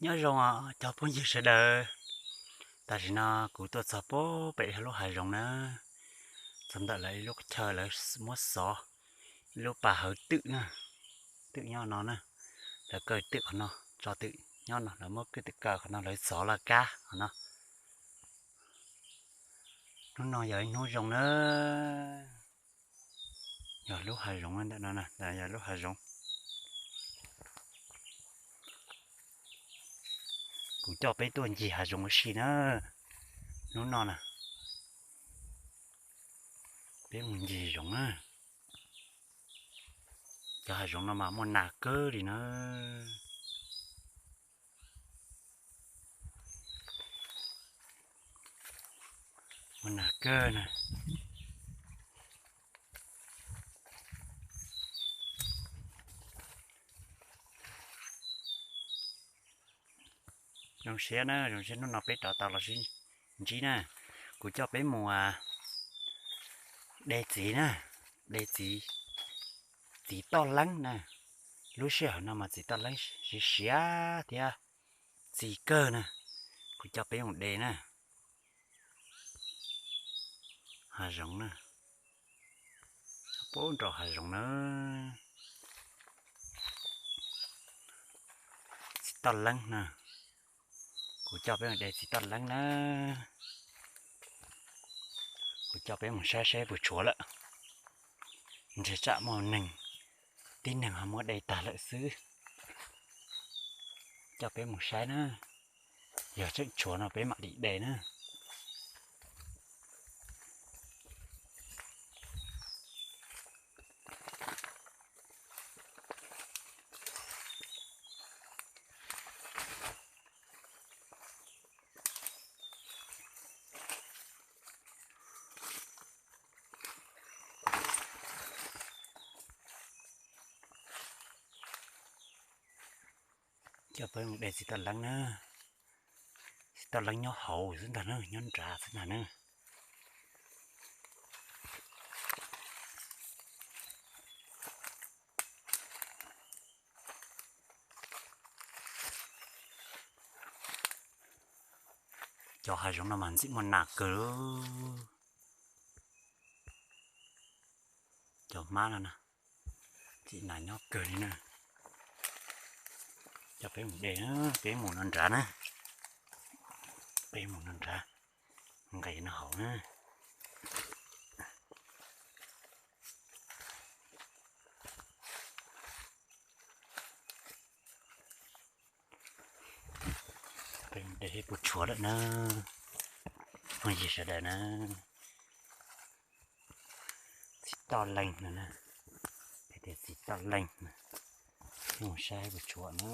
Nyob zoo os cov phooj ywg sawv daws, tam sim no kuv tuaj txog puag pem lub hav zoov na, txog ntawm lawv ib lub chaw lawv muab xov, ib lub pas hawv twm na, twm nyob no na, lawv kaw twm qhov no, tso twm nyob no, lawv muab twm kaw qhov no, lawv xov laj kab qhov no. Hnub no yog ib hnub zoo na, yog lub hav zoov ntawm no, yog lub hav zoov. Kuv coj peb tuaj ncig hav zoov ua si na, hnub no na, peb mus ncig zoov na. Cov hav zoov no mas muaj nas kawg li na. Muaj nas kawg na. Zoo siab na, zoo siab hnub no peb rov tau los sib ntsib na. Kuv coj peb mus de txiv na, de txiv, txiv toj leeb na. Lub sij hawm no mas txiv toj leeb siav siav thiab txi kawg na. Kuv coj peb mus de na. Hav zoov na, puag nraum hav zoov na. Txiv toj leeb na, kuv coj peb mus de txiv toj leeb na. Kuv coj peb mus saib saib puas tshuav lawm, ntshe tsam muaj neeg, tib neeg ho muab de tag lawm xwb. Coj peb mus saib na, yog tseem tshuav no peb mam li de na. Coj peb mus de txiv toj leeb na. Txiv toj leeb nyob hauv xwb ntag na, nyob nrad xwb ntag na. Cov hav zoov no mas ntxim muaj nas kawg. Cov hmab no na, ntxim nas nyob kawg li na. Coj peb mus de na, peb mus no nrad na. Peb mus no nrad, nqes no hauv na. Peb mus de seb puas tshuav lawm na, phooj ywg sawv daws na. Txiv toj leej no na, peb tias txiv toj leej na, mus saib puas tshuav na.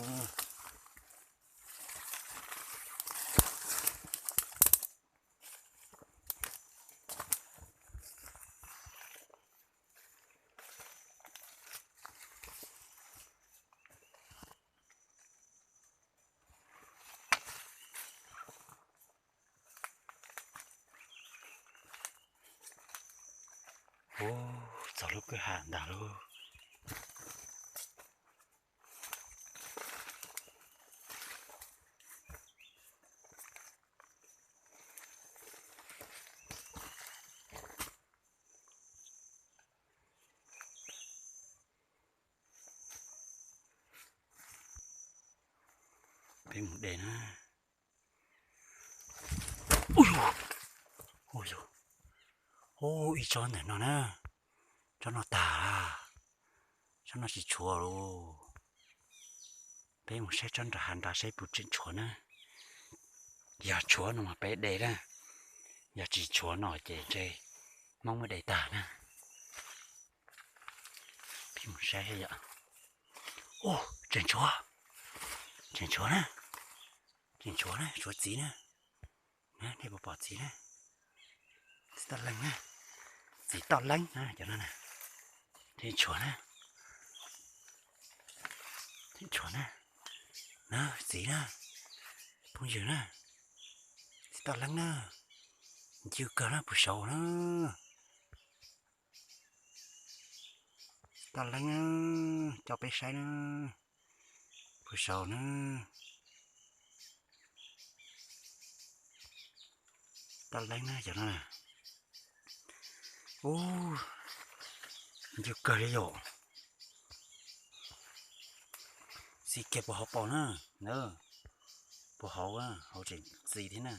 Ub, txog lub kwj ha ntag lauj. Peb mus de na. Ub, ub, ub, ib tsob ntawm no na, tsob no tag, tsob no tsis tshuav lauj. Peb mus saib tsob nram hav nrad saib puas tseem tshuav na. Yog tshuav no mas peb de na, yog tsis tshuav no ces ntshe Hmoob muab de tag na. Peb mus saib yom. Ub, tseem tshuav, tseem tshuav na, tseem tshuav na, tshuav txiv na. Nej puas pom txiv na? Txiv toj leej na, txiv toj leej na cov no na. Tseem tshuav na, tseem tshuav na, na txiv na, phooj ywg na, txiv toj leej na, ncw kawg na, puag saud na. Txiv toj leej na, coj peb saib na, puag saud na. Toj leeb na cov no na. Ub, ncw kawg li yom. Txiv kiag puas hauv paus na, na, puas hauv, hauv tseem txiv thiab na.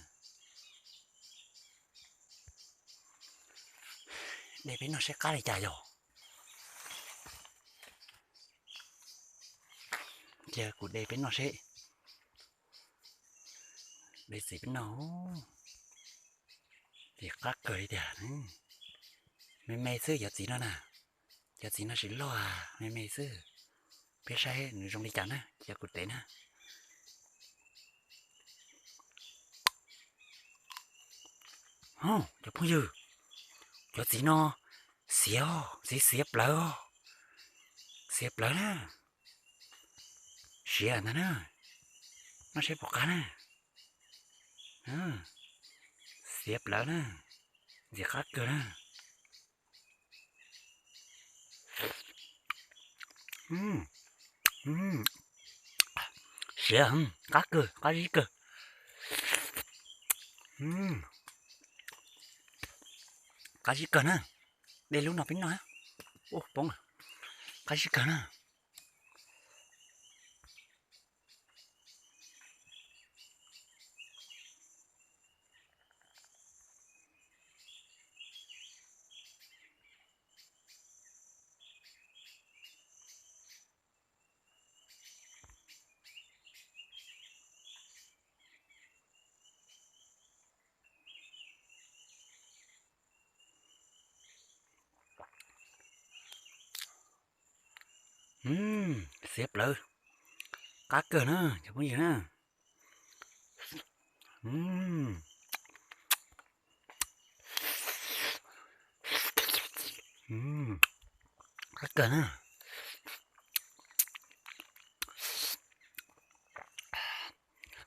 De peb noj saib qab li cas yog. Cia kuv de peb noj seb. De txiv peb noj. Txiv qab kawg li tiag. Me me xwb cov txiv no na. Cov txiv no tsis loj, me me xwb. Peb saib nws zoo li cas na, cia kuv tev na. Cov phooj ywg, cov txiv no xiav, txiv xiav plawv, xiav plawv na. Siav ntag na, noj seb puas qab na. Xiav plawv na, ntxim qab kawg na. Siav, qab kawg, qab zib kawg. Qab zib kawg na. De lub no peb noj. Ub, poob. Qab zib kawg na. Xiav plawv, qab kawg na cov phooj ywg na. Qab kawg na.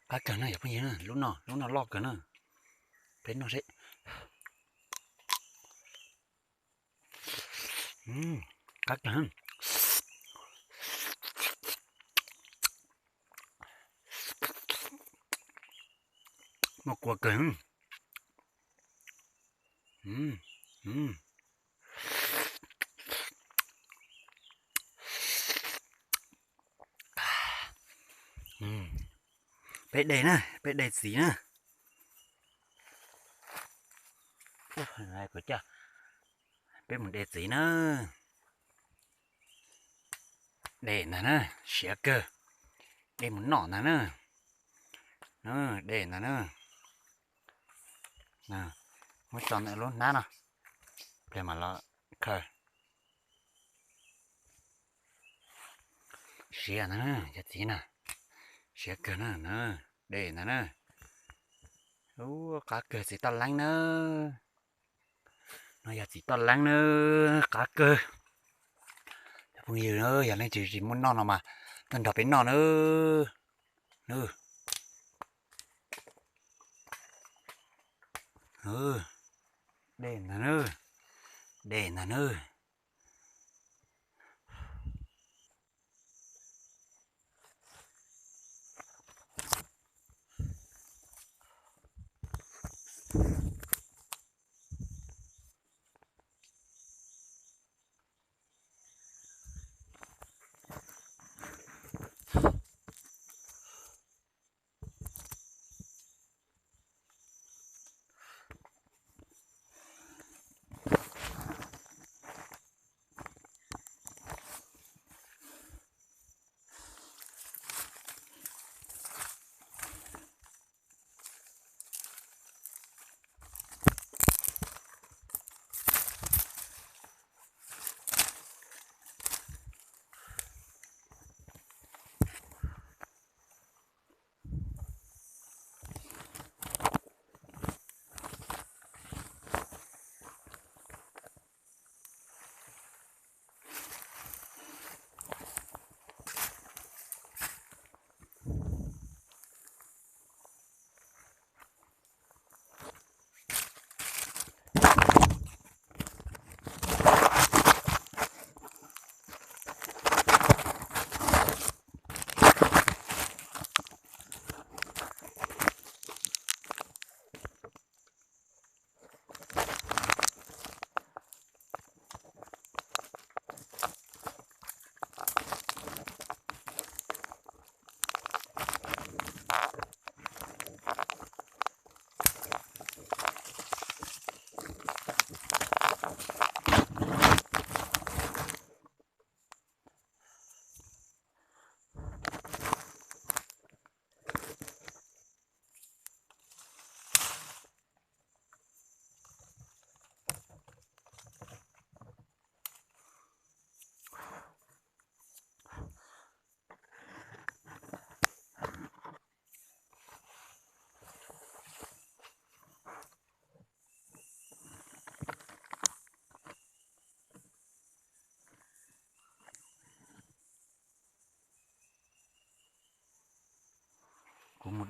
Qab kawg na cov phooj ywg na, lub no, lub no loj kawg na. Peb noj seb. Qab kawg. Muaj kua kawg. Peb de na, peb de txiv na. Peb mus de txiv na. De ntag na, siav kawg. De mus noj ntag na. De ntag na. Muab tso ntawm lub hnab no, peb mam los khaws. Siav ntag na, cov txiv na, siav kawg na, de ntag na. Ub, qab kawg txiv toj leeb na. No yog txiv toj leeb na, qab kawg. Cov phooj ywg na, yog leej twg tsis muaj noj no mas tuaj nrog peb noj na. De ntag na, de ntag na.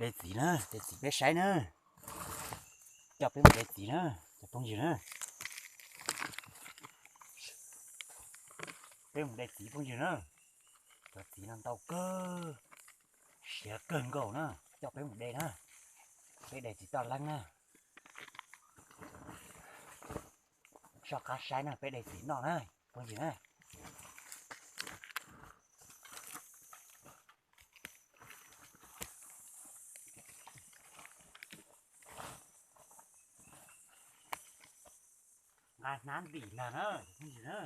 De txiv na, de txiv peb saib na. Coj peb mus de txiv na, cov phooj ywg na. Peb mus de txiv phooj ywg na. Cov txiv no ntau kawg, siav kawg nkaus na, coj peb mus de na. Peb de txiv toj leeb na. Soj qab saib na, peb de txiv noj na, phooj ywg na. Nqa hnab ntim ntag na, phooj ywg na.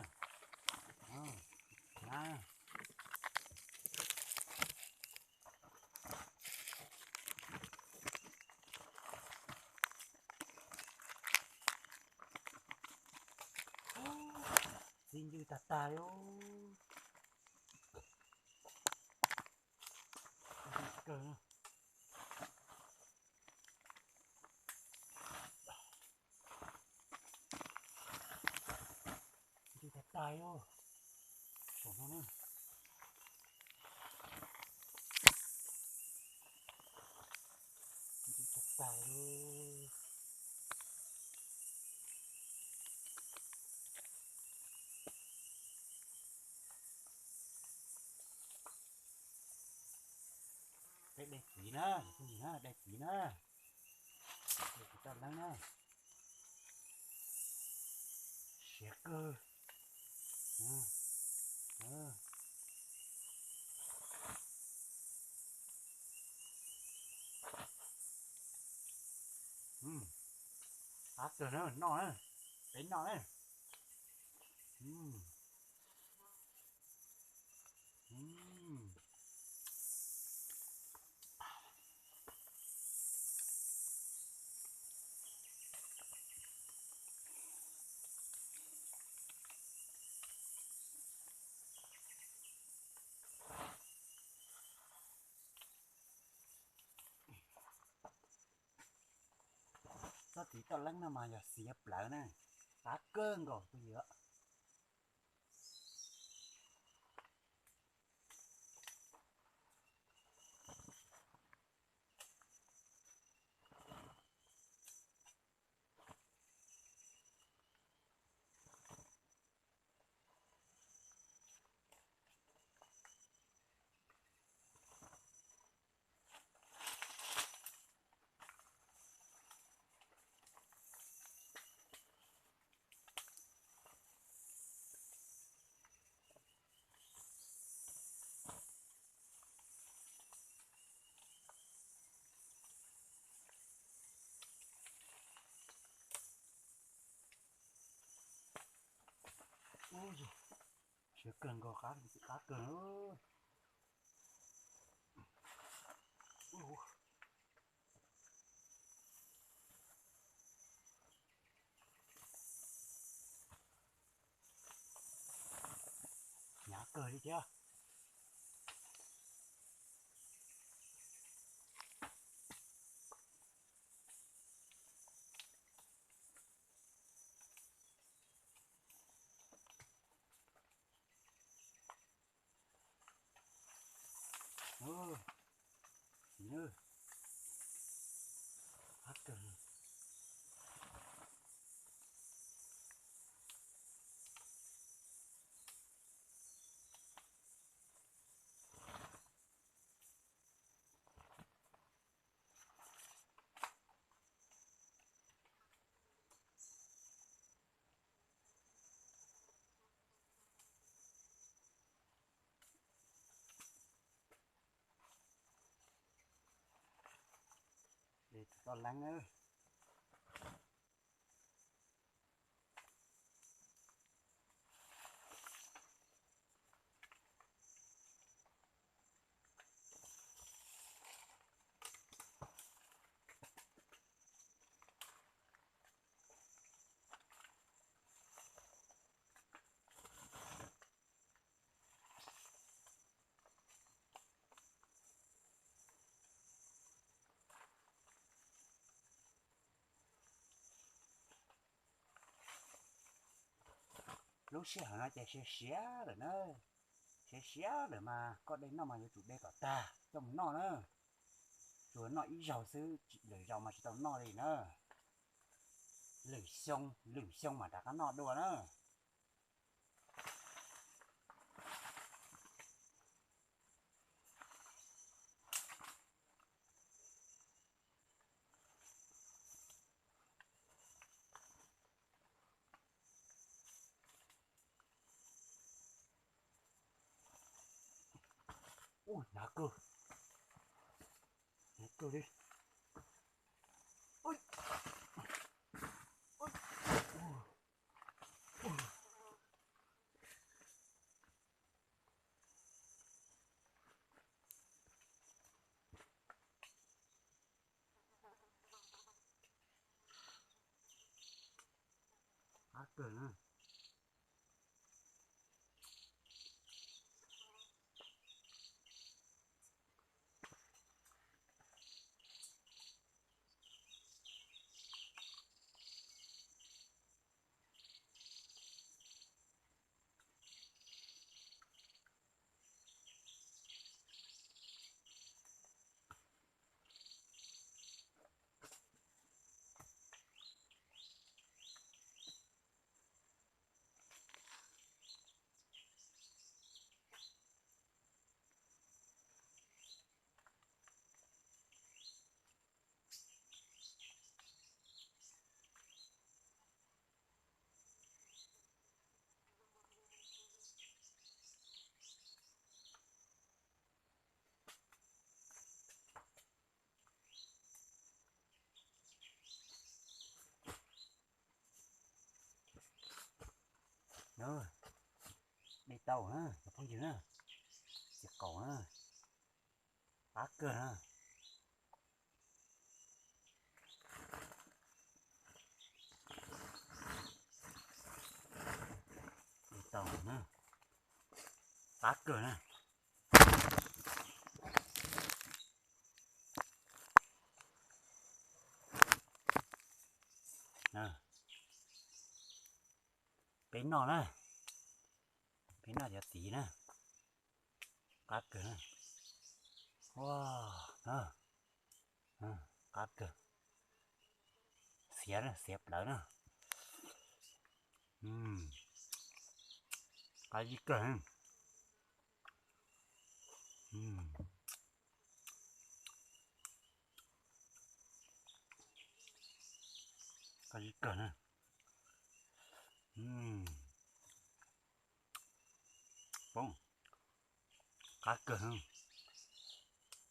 Txiv ncw tag tag li. Ncw tag tag li. Saum no na. Ncw tag tag li. Peb de txiv na, de txiv na, de txiv na. De txiv toj leeb na. Siav kawg. Qab kawg na, noj na, peb noj na. Tsob txiv toj leeb no mas yog xiav plawv na, qab kawg nkaus phooj ywg. Siav kawg nkaus, qab kawg. Hnyav kawg li thiab. Toj leeb na. Lub sij hawm no ces siav siav lawm na, siav siav lawm mas koj de noj mas yuav tsum de kom tag coj mus noj na. Tsuas noj ib zaug xwb, lwm zaus mas tsis tau noj li na. Lwm xyoo, lwm xyoo mam rov qab noj dua na. Ub, hnyav kawg, hnyav kawg li. Qab kawg na. Dej tau na cov phooj ywg na, txiv qaum na, qab kawg na. Dej tau na, qab kawg na. Peb noj na, peb noj cov txiv na, qab kawg na. Ua, qab kawg, xiav na, xiav plawv na. Qab zib kawg, qab zib kawg na. Poob, qab kawg.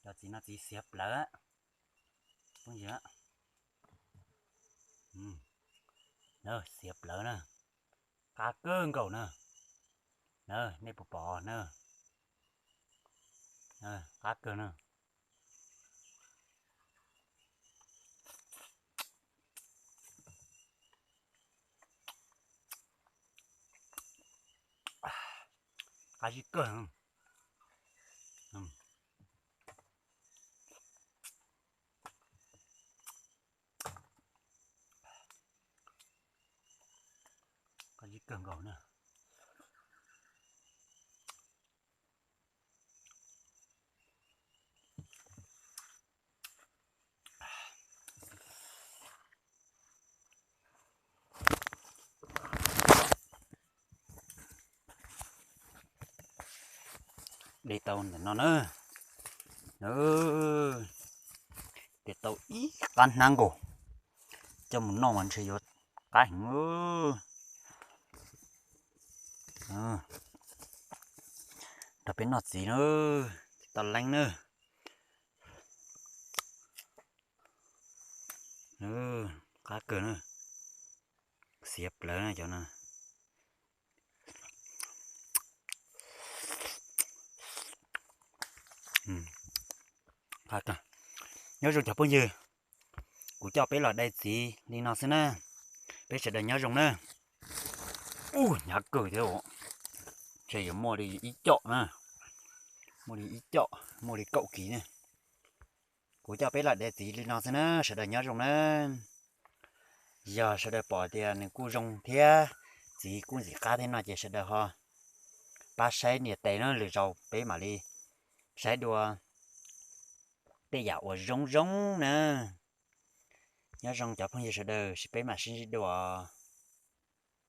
Cov txiv no txiv xiav plawv phooj ywg. Xiav plawv na, qab kawg nkaus na. Na nej puas pom na, qab kawg na. Qab zib kawg. Qab zib kawg nkaus na. De tau ntawm no na. De tau ib qab hnab nkaus, coj mus noj mas ntshe yuav qab heev. Nrog peb noj txiv na, txiv toj leeb na. Qab kawg na, xiav plawv na cov no. Nyob zoo cov phooj ywg, kuv coj peb los de txiv li no xwb na, peb sawv daws nyob zoo na. Ub, hnyav kawg thiab, ntshe yuav muaj li ib com na, muaj li ib com, muaj li kaum kis na. Kuv coj peb los de txiv li no xwb na, sawv daws nyob zoo na. Yog sawv daws pom tias nws kuj zoo thiab, txiv kuj ntxim qab thiab no ces sawv daws ho pab saib nias tes na, lwm zaus peb mam li saib dua tej yam uas zoo zoo na. Nyob zoo cov phooj ywg sawv daws, peb mam sib ntsib dua.